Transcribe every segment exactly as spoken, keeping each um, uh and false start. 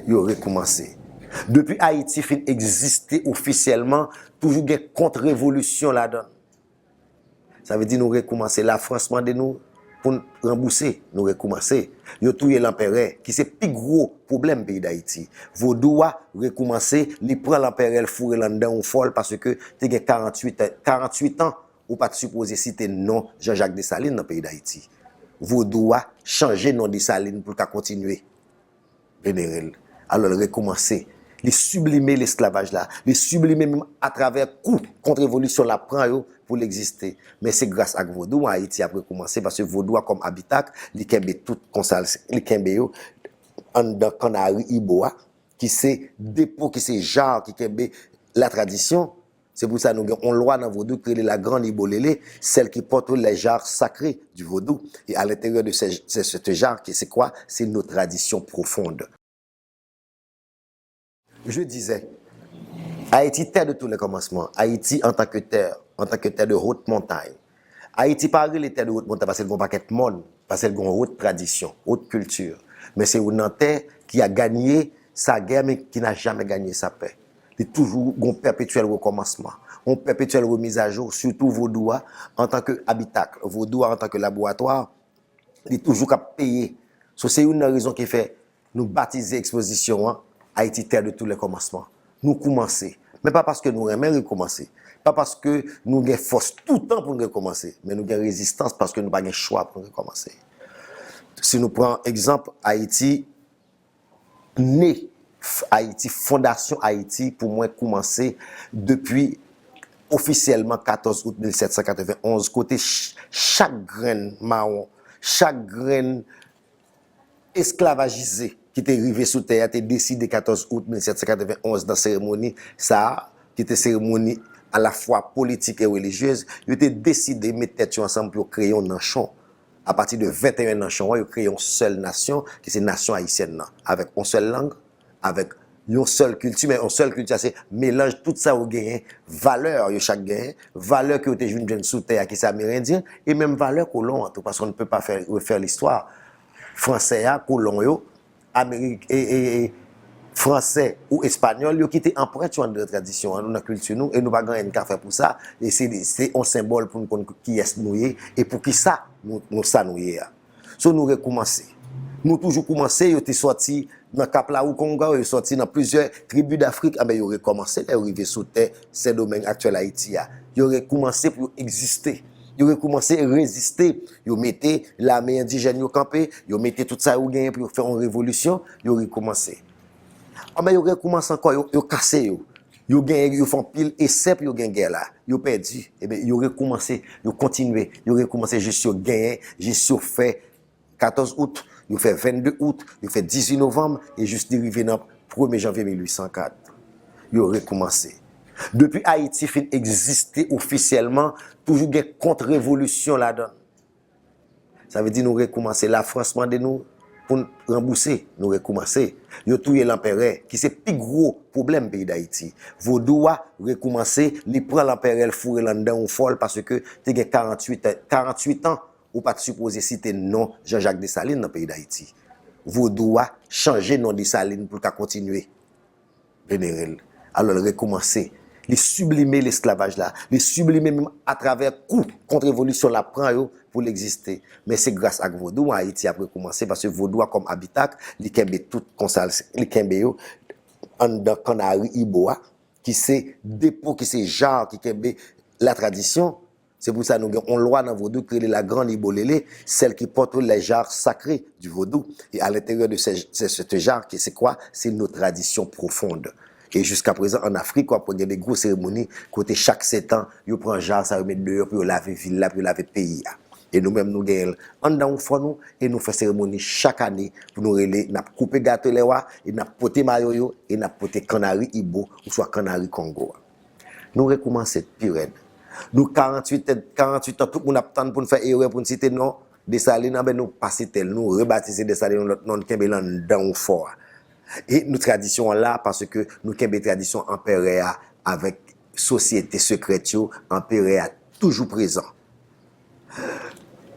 Yo rekoumanse. Depi Ayiti fin egziste ofisyèlman, toujou gen kont-revolisyon ladan l. Sa vle di nou rekoumanse. Lafrans mande nou pou n ranbouse, nou rekoumanse. Yo touye lanperè, ki se pi gwo pwoblèm peyi Dayiti. Vodou a rekoumanse, li pran lanperè, l foure l anndan yon fò l, paske te gen karanntuit, karanntuit an, ou pa t sipoze site non Jean-Jacques Dessalines nan peyi Dayiti. Vodou a chanje non Dessalines pou l ka kontinye venere l. Alò, l rekoumanse. Li siblime lesklavaj la. Li siblime menm atravè kou kont-revolisyon l ap pran yo pou l egziste. Men se gras ak vodou an Ayiti ap rekoumanse, paske vodou a kòm abitak, li kenbe tout konsa, li kenbe yo anndan kannari ibo a, ki se depo, ki se jar, ki kenbe latradisyon. Se pou sa nou gen yon lwa nan vodou ki rele la Grande Ibolele, celle qui porte les jarres sacrés du vodou. Et à l'intérieur de ce, ce, cette jarre, qui c'est quoi? C'est nos traditions profondes. Je disais, Haïti, terre de tous les commencements. Haïti en tant que terre, en tant que terre de haute montagne. Ayiti pa rele terre de haute montagne paske l gen yon pakèt mòn, paske l gen yon haute tradition, haute culture. Men se youn nan tè ki a gagné sa guerre, men qui n'a jamais gagné sa paix. Li toujou gon pèpetyèl rekòmansman, yon pèpetyèl remizajou, sitou vodou a antan ke abitak, vodou a antan ke laboratwa, li toujou k ap peye. So, se youn nan rezon ki fè nou batize ekspozisyon an Haïti, terre de tous les commencements. Nou koumanse. Men pa paske nou renmen rekoumanse. Pa paske nou gen fòs toutan pou n rekoumanse. Men nou gen rezistans paske nou pa gen chwa pou n rekoumanse. Si nou pran egzanp, Ayiti ne, Ayiti, fondasyon Ayiti, pou mwen, koumanse depi ofisyèlman katòz out mil sèt san katrevenn onz, kote ch-, chak grenn mawon, chak grenn esklavajize ki te rive sou tè a te deside katòz out mil sèt san katrevenn onz nan seremoni sa a, ki te seremoni alafwa politik e relijyez, yo te deside met tèt yo ansanm pou yo kreye yon nanchon. Apati de venteyen nanchon an, yo kreye yon sèl nasyon, ki se nasyon ayisyèn nan, avèk yon sèl lang, avèk yon sèl kilti, men yon sèl kilti a se melanj tout sa yo genyen, valè yo chak genyen, valè ke yo te jwenn jwenn sou tè a, ki se amerendyen, e menm valè kolon an tou, paske on ne peut pas faire, refaire l'histoire. Fransè a, kolon yo, Amerik, e, e, e, Fransè ou Espanyòl, yo kite anprent yo anndan tradisyon an, nou nan kilti nou, e nou pa gen anyen n ka fè pou sa, e se, se yon senbòl pou n konn kiyès nou ye, e poukisa nou, nou sa nou ye a. So, nou rekoumanse. Nou toujou koumanse, yo te sòti nan Kap Lawoukonga, yo sòti nan plizyè tribi Dafrik, anben, yo rekòmanse lè yo rive sou tè Sendomeng, aktyèl Ayiti a. Yo rekoumanse pou yo egziste. Yo rekoumanse reziste. Yo mete lame endijèn yo kanpe, yo mete tout sa yo genyen pou yo fè yon revolisyon, yo rekoumanse. Anben, yo rekoumanse ankò, yo, yo kase yo. Yo genyen, yo fè anpil esè pou yo gen gè la. Yo pèdi. Ebyen, yo rekoumanse, yo kontinye, yo rekoumanse jis yo genyen, jis yo fè katòz out, yo fè vennde out, yo fè dizuit novanm, e jis li rive nan premye janvye mil uit san kat. Yo rekoumanse. Depi Ayiti fin egziste ofisyèlman, toujou gen kont-revolisyon ladan l. Sa vle di nou rekoumanse. Lafrans mande nou pou n ranbouse, nou rekoumanse. Yo touye lanperè, ki se pi gwo pwoblèm peyi Dayiti. Vodou a rekoumanse, li pran lanperè, l foure l anndan yon fò l, paske te gen karanntuit, karanntuit an, ou pa t sipoze site non Jean-Jacques Dessalines nan peyi Dayiti. Vodou a chanje non Dessalines pou l ka kontinye venere l. Alò, l rekoumanse. Li siblime lesklavaj la. Li siblime menm atravè kou kont-revolisyon l ap pran yo pou l egziste. Men se gras ak vodou an Ayiti ap rekoumanse, paske vodou a kòm abitak, li kenbe tout konsa, li kenbe yo anndan kannari ibo a, ki se depo, ki se jar, ki kenbe latradisyon. Se pou sa nou gen yon lwa nan vodou ki rele la Grande Ibolele, celle qui porte les jarres sacrés du vodou. Et à l'intérieur de ce, ce, cette jarre, qui c'est quoi? C'est nos traditions profondes. E jiska prezan, ann Afrik, w ap wè gen de gwo seremoni kote chak sèt an, yo pran jar sa, yo met deyò pou yo lave vil la, pou yo lave peyi a. E nou menm, nou genyen l anndan yon fò nou, e nou fè seremoni chak ane pou nou rele, n ap koupe gato lè wa, e n ap pote mayo yo, e n ap pote kannari ibo, oswa kannari Kongo a. Nou rekoumanse pi rèd. Nou karanntuit, karanntuit an, tout moun ap tann pou n fè erè, pou n site non Desalin, anben nou pa site l, nou rebatize Desalin yon lòt non, n kenbe l anndan yon fò a. E nou tradisyon an la, paske nou kenbe tradisyon anperè a avèk sosyete sekrèt yo, anperè a toujou prezan.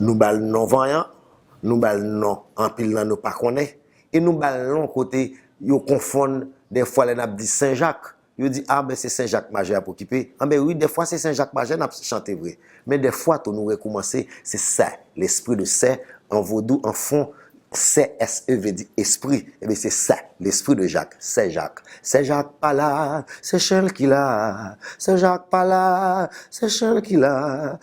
Nou ba l non vanyan, nou ba l non anpil nan nou pa konnen, e nou ba l non kote yo konfonn dèfwa lè n ap di Sen Jak. Yo di, a, ben, se Sen Jak Majè ap okipe. Anben, wi, dèfwa se Sen Jak Majè n ap chante vre. Men dèfwa tou, nou rekoumanse, se Saint, l'esprit de Saint, an vodou, an fon, Saint, S E vle di espri. Ebyen, se Saint, l'esprit de Jacques, Sen Jak. Sen Jak pa la, se Chen ki la. Sen Jak pa la, se Chen ki la.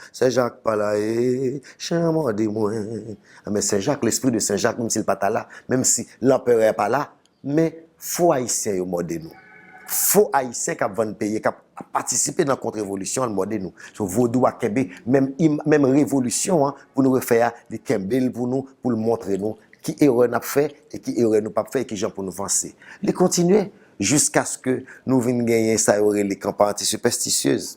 Sen Jak pa la, e Chen an mòde mwen. Anben, Sen Jak, l'esprit de Saint Jacques, menm si l pa ta la, menm si lanperè pa la, men fo ayisyen yo mòde nou. Fo ayisyen k ap vann peyi, k ap patisipe nan kont revolisyon an, mòde nou. So, vodou a kenbe menm, im- menm revolisyon an pou nou refè a, li kenbe l pou nou, pou l montre nou ki erè n ap fè e ki erè nou p ap fè e ki jan pou nou vanse. Li kontinye jiskaske nou vin genyen sa yo rele kanpay antisipèstisyez.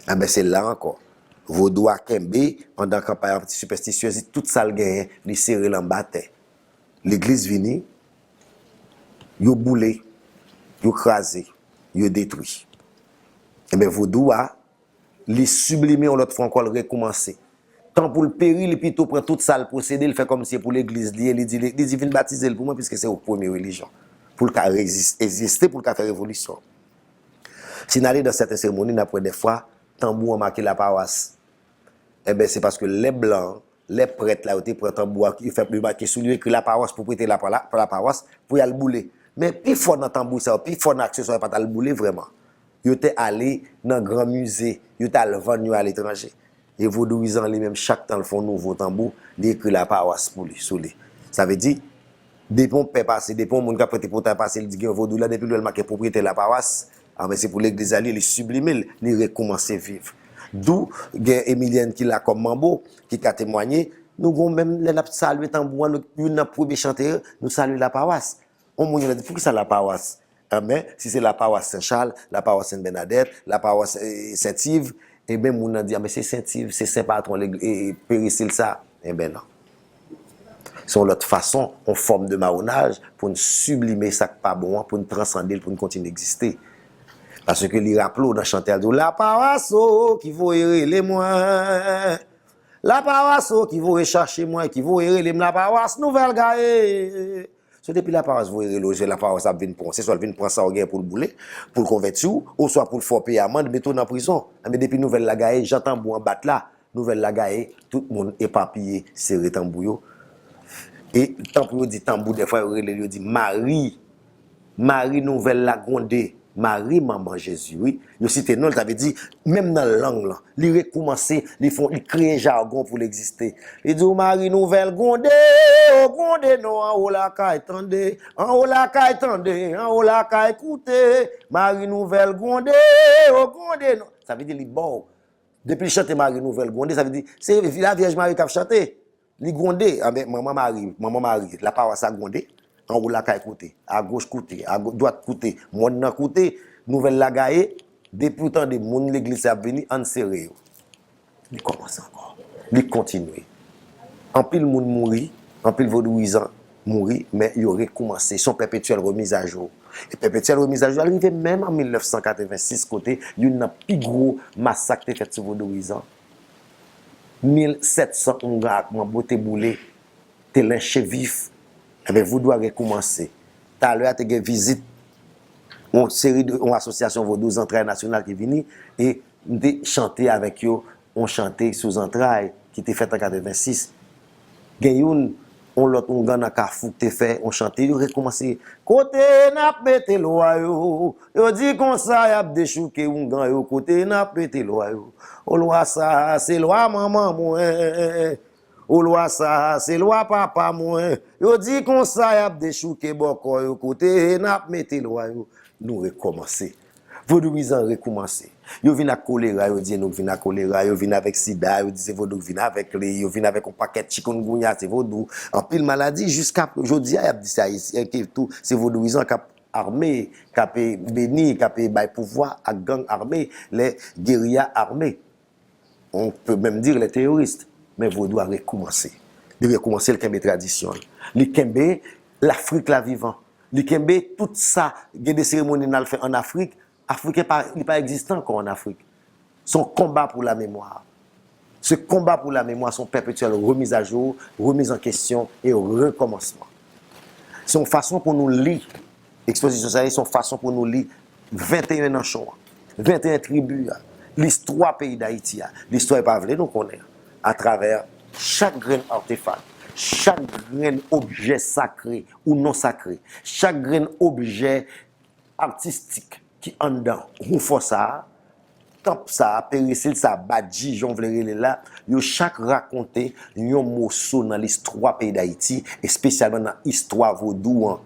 Anben, se la ankò. Vodou a kenbe pandan kanpay antisipèstisyez, tout sa l genyen, li sere l anba tè. Legliz vini, yo boule, yo kraze, yo detwi. Enben, vodou a, li siblime yon lòt fwa ankò, l rekoumanse. Tan pou l peri, li pito pran tout sa l posede, l fè kòmsi se pou legliz li ye, li di, li di vin batize l pou mwen, piske se yon premye relijyon. Pou l ka rezis- egziste, pou l ka fè revolisyon. Si n ale nan sèten seremoni, n ap wè dèfwa, tanbou an make lapawas. Enben, se paske lè blan, lè prèt la, yo te pran tanbou a, yo fè, yo make sou li, yo ekri lapawas pou prete la, la, lapawas, pou y al boule. Men pi fò nan tanbou sa yo, pi fò nan akseswa yo pa t al boule vrèman. Yo te ale nan gran mize, yo te al vann yo aletranje. E vodouyizan an li menm, chak tan l fè yon nouvo tanbou, li ekri lapawas pou li, sou li. Sa vle di, depi yon pè pase, depi yon moun k ap fete potay pase, li di gen yon vodou la, depi l wè l make pwopriyetè lapawas, anben, se pou legliz la li ye, li siblime l, li rekoumanse viv. Dou gen Emilienne ki la kòm manbo, ki ka temwanye, nou gon menm lè n ap salye tanbou an, nou, youn nan premye chante, nou salye lapawas. Yon moun yo di, poukisa lapawas? Anben, si se lapawas Sen Chal, lapawas Sen Bènadèt, lapawas, eh, Sent Iv, enben, moun nan di, anben, se Sent Iv, se sen patwon lèg-, eh, eh, perisil sa. Enben, non. Se yon lòt fason, yon fòm de mawonaj pou n siblime sa k pa bon an, pou n transande l, pou n kontinye egziste. Paske li raple w nan chante a, l di w, lapawas o, ki voye rele mwen. Lapawas o, ki voye chache mwen, ki voye rele m, lapawas Nouvèl Gaye. So, depi lapawas voye rele w, se lapawas ap vin pran w. Se swa l vin pran sa w gen pou l boule, pou l konvèti w, oswa pou l fè w peye amann, mete w nan prizon. Enben, depi nouvèl la gaye, jan tanbou an bat la, nouvèl la gaye, tout moun epapiye, sere tanbou yo. E tankou yo di tanbou, dèfwa yo rele l, yo di mari. Mari nouvèl la gwonde. Mari, manman Jezi, wi. Yo site non l, sa vle di, menm nan lang lan, li rekoumanse, li fè, li kreye jagon pou l egziste. Li di w, mari nouvèl gwonde, o gwonde non, anwo lakay tande, anwo lakay tande, anwo lakay koute, mari nouvèl gwonde, o gwonde non. Sa vle di li ba w. Depi l chante mari nouvèl gwonde, sa vle di, se Lavyèj Mari k ap chante. Li gwonde, anben, manman Mari, manman Mari, lapawas la gwonde, anwo lakay koute, agoch koute, ago-, dwat koute, mòn nan koute, nouvèl la gaye, depi w tande moun legliz la ap vini, ann sere yo. Li kòmanse ankò. Li kontinye. Anpil moun mouri, anpil vodouyizan mouri, men yo rekoumanse. Se yon pèpetyèl remizajou. E pèpetyèl remizajou a rive menm an mil nèf san katrevensis, kote youn nan pi gwo masak te fèt sou vodouyizan. Mil sèt san oungan ak manbo te boule, te lenche vif. Enben, vodou a rekoumanse. Talè a te gen vizit yon seri de, yon asosyasyon vodou, Zantray Nasyonal, ki vini, e m te chante avèk yo yon chante sou zantray ki te fèt an katrevensis. Gen youn, yon lòt oungan nan Kafou k te fè yon chante, yo rekoumanse. Kote n ap mete lwa yo? Yo di konsa y ap dechouke oungan yo. Kote n ap mete lwa yo? O lwa sa, se lwa manman mwen. O lwa sa, se lwa papa mwen. Yo di konsa y ap dechouke bòkò yo. Kote n ap mete lwa yo? Nou rekòmanse. Vodouyizan rekoumanse. Yo vin ak kolera, yo di e nou k vin ak kolera. Yo vin avèk sida, yo di se vodou k vin avèk li. Yo vin avèk yon pakèt chikungunya, se vodou. Anpil maladi, jiska jodi a, y ap di se ayisyen ki tou, se vodouyizan k ap ame, k ap beni, k ap bay pouvwa ak gang ame, les guérillas armés. On peut même dire les terroristes. Men vodou a rekoumanse. Li rekoumanse, li kenbe tradisyon l. Li kenbe Lafrik la vivan. Li kenbe tout sa, gen de seremoni n al fè ann Afrik, Afriken pa, li pa egziste ankò ann Afrik. Se yon konba pou lamemwa. Se konba pou lamemwa, se yon pèpetyèl remiz a jou, remiz an kesyon e rekòmansman. Se yon fason pou nou li. Ekspozisyon sa a, se yon fason pou nou li venteyen nanchon an, venteyen tribi a, listwa peyi Dayiti a, listwa yo pa vle nou konnen an, atravè chak grenn artefak, chak grenn objè sakre ou non sakre, chak grenn objè atistik ki anndan Houfò sa a, tanp sa a, peristil sa a, badji, jan w vle rele l la, yo chak rakonte yon moso nan listwa peyi Dayiti, espesyalman nan istwa vodou an.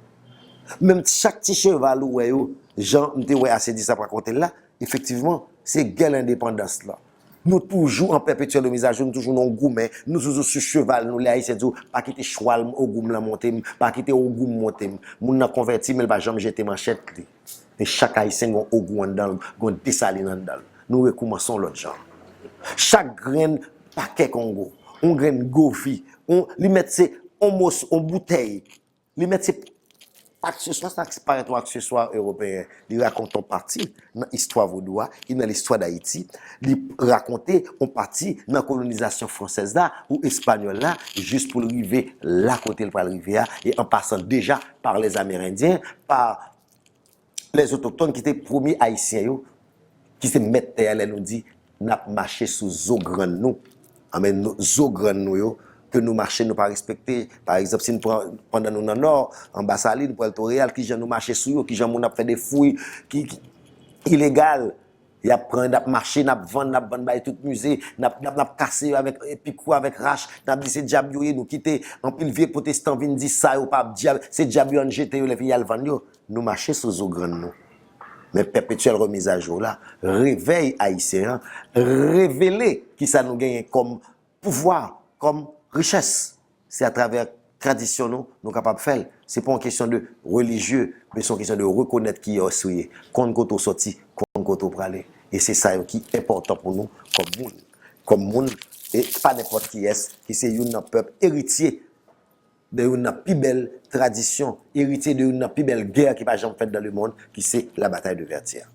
Menm chak ti cheval ou wè yo, jan m te wè Asedi sa ap rakonte l la, efektivman, se gè lendepandans lan. Nou toujou an pèpetyèl remizajou, nou toujou nan yon goumen, nou toujou sou cheval nou. Lè Ayisyen di w, pa kite chwal m, ogou m lan monte m, pa kite ogou m monte m. Moun nan konvèti, men l pa janm jete manchèt li. Men chak Ayisyen gen yon ogou anndan l, gen yon Desalin anndan l. Nou rekoumanse yon lòt jan. Chak grenn pakè Kongo, yon grenn govi, yon, li mèt se yon mòso, yon boutèy, li mèt se akseswa, sa ki parèt yon akseswa ewopeyen. Li rakonte yon pati nan istwa vodou a, ki nan listwa Dayiti. Li rakonte yon pati nan kolonizasyon fransèz la ou espanyòl la, jis pou l rive la kote l pral rive a, e an pasan deja pa lèzamérendyen, pa lèzotoktòn ki te premye Ayisyen yo, ki se mèt tè a, lè nou di n ap mache sou zo grann nou. Anben, nou, zo grann nou yo, ke nou mache, nou pa respekte. Pa egzanp, si n pran, pandan nou nan Nò, anba Salin, Pwèto Reyal, kijan nou mache sou yo, kijan moun ap fè de fouy ki, ki ilegal. Y ap pran, n ap mache, n ap vann, n ap vann bay tout mize, n ap, n ap, n ap kase yo avèk, e, pikwo, avèk rach, n ap di se dyab yo ye, nou kite anpil vye pwotestan vin di sa yo pa dyab, se dyab yo, ann jete yo, lè fini y al vann yo. Nou mache sou zo grann nou. Men pèpetyèl remizajou la, revèy ayisyen an, revele kisa nou genyen kòm pouvwa, kòm richès. Se atravè tradisyon nou, nou kapab fè l. Se pa yon kesyon de relijye, men se yon kesyon de rekonèt kiyès ou ye, konn kote w sòti, konn kote w prale. E se sa yo ki enpòtan pou nou kòm moun. Kòm moun, e pa nenpòt kiyès, ki se youn nan pèp eritye de youn nan pi bèl tradisyon, eritye de youn nan pi bèl gè ki pa janm fèt dans le monde, ki se la bataille de Vertières.